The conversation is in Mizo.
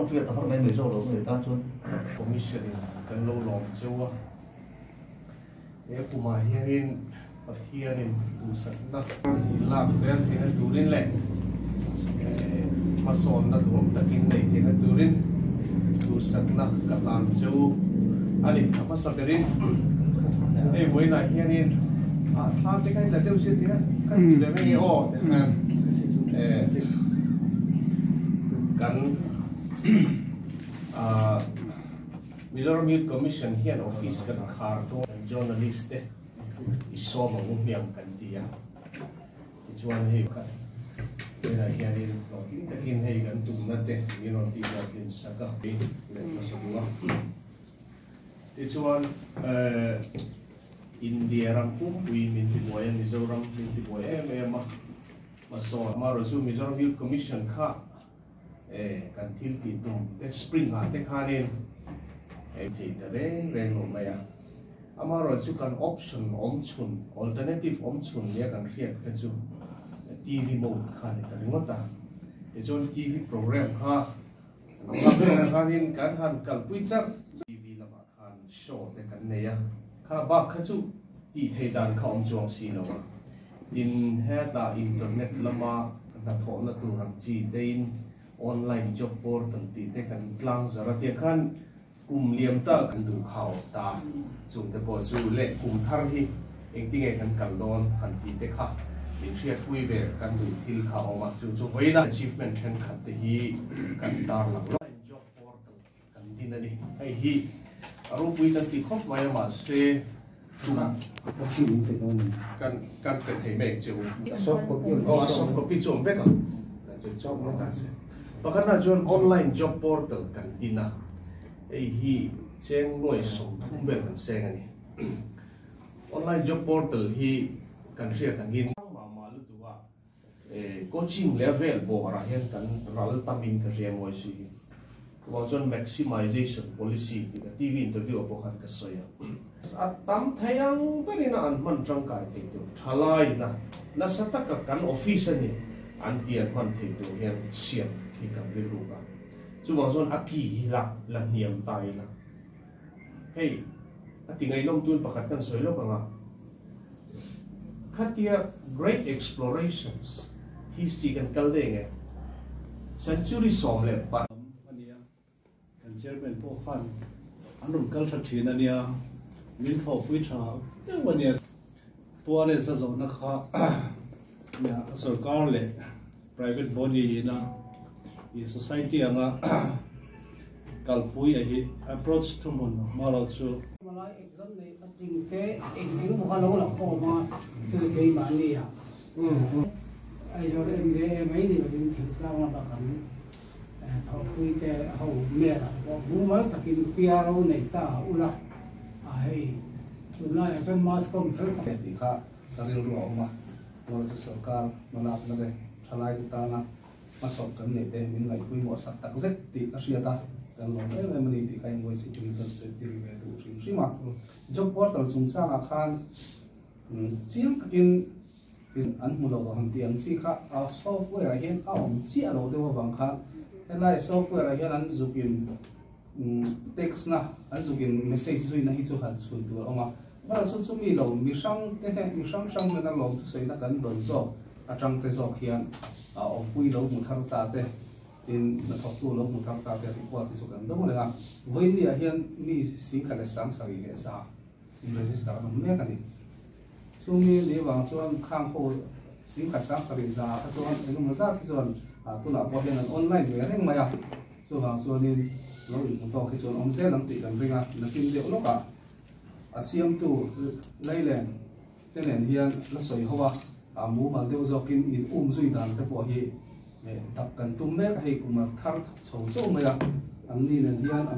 Hriat a har mai mai zawk lo mai tan chuan. Commission in kan lo lawm cheu a, he kumah hianin Pathianin duhsakna in lak zel theihna turin leh hmasawnna duhawm takin nei theihna turin duhsakna ka hlan cheu a ni. A hmasa berin hei vawiinah hianin ah thla te kha in la deuh zir tih a ka ti leh mai nge aw tih khan kan ah Mizoram Youth Commission hian office kan khar dawn journalist te i sawm ang u hmiang kan ti a, tichuan hei khat hnenah hianin hlawhtling takin hei kan tumna te min rawn tih hlawhtlin sak a leh hmasa duh a, tichuan India ram pumpui min ti buai a, Mizoram min ti buai em em a, hmasawn amaherawhchu Mizoram Youth Commission kha kan thil tih tum te spring ah te khanin ei thei ta reng reng lo mai a, amaherawh chu kan option awm chhun alternative awm chhun nia kan hriat kha chu TV mode kha ni ta ringawt a, tichuan TV program kha khanin kan han kalpui char TV lamah khan show te kan nei a, kha bak kha chu tih theih dan kha awm chuang si lo a, tin hetah internet lama hnathawhna tur ang chi tein online job portal tih te kan tlang zar a, tiang khan kum liam ta kan duh khau ta, chung te pawh chu leh kum thar hi engtinge kan kal dawn han tih te kha min hriatpui ve kan duh thil kha a awm a, chu chu vawiina achievement thenkhat te hi kan tarlang lo. Job portal Kan din a ni. Hei hi a ropui kan ti khawp mai a, mahse tumah kan kan pe thei mek che u. Soft copy awm Aw, a soft copy chu awm vek ang. Pakhatna chuan online job portal kan din a, hei hi cheng nuai 30 vel kan seng a ni. Online job portal hi kan hriat angin mah mah lutuk a, Coaching leh a vel bawrah hian kan ral tamin ka hria mawi si hi. Chuvang chuan maximization policy tih ka TV interview ah pawh khan ka sawi a. A tam thei ang berin a an hman tangkai thei tur thalaina nasa taka kan office a ni an ti an hman thei tur hian siam hi kan rilruk a. Chuvang chuan a ki hi la la hniam ta ila. Hei a ti ngaihnawm tun pakhat kan sawi lawk ang a. Khatia Great Explorations history kan kal daih nge? Century 14. Lam a nia, kan chairman pawh khan an rawn kal tha thin a nia, min thawhpui tha viau a nia. Tuarez a zawhna kha nia sorkar leh private body ina i society anga kalpui a hi approach thuhmun hma lo chu. Malai exam nei a tling te eng eng emaw kha lo la khawm a, chu keimahni ah Aizawl MJA mai ni lovin thingtlang lama kan thawhpui te ho mail ah pawh mumal takin PRO nei ta ula a hei tunlaiah chuan mass com fel tak tih kha ka rilru a awm a, Lawr chu sorkar hmalakna te thalaite tana hmachhawp kan neih te min ngaihpawimawh sak tak zet tih ka hriat a, kan lawm em em a ni tih kha invoice hi turin kan sawi tir ve duh hrim hrim a. Job portal chungchangah khan chiang takin an hmu lo ang tih ang chi kha a software ah hian a awm chiah lo deuh avang khan helai software ah hian an zukin text na an zukin message zuina hi chu han chhui tur a awm a, Bala chu chu mi lo mi hrang te hneh mi hrang hrang nena lawm thusawiina kan dawn zawk atang te zawk hian a awmpui lo hmu thar ta te tin hnathawktu lo hmu thar ta te report hi chu kan dawng reng a, vawiinniah hian mi singkhat leh sang sarih leh za in register an awm mek a ni. Chumi ni vang chuan khang ho singkhat sang sarih za kha chuan engemaw zat hi chuan tunah pawh hian an online ve reng mai a, chuvang chuanin lo inhmu tawk hi chuan awm zel ang tih kan ring a, nakin deuh lawkah A siamtu Lailen te nen hian la sawi ho a, a mumal deuh zawkin in um zui dan te pawh hi dap kan tum mek a, hei kum a thar chho chauh mai a, an ni nen hian an.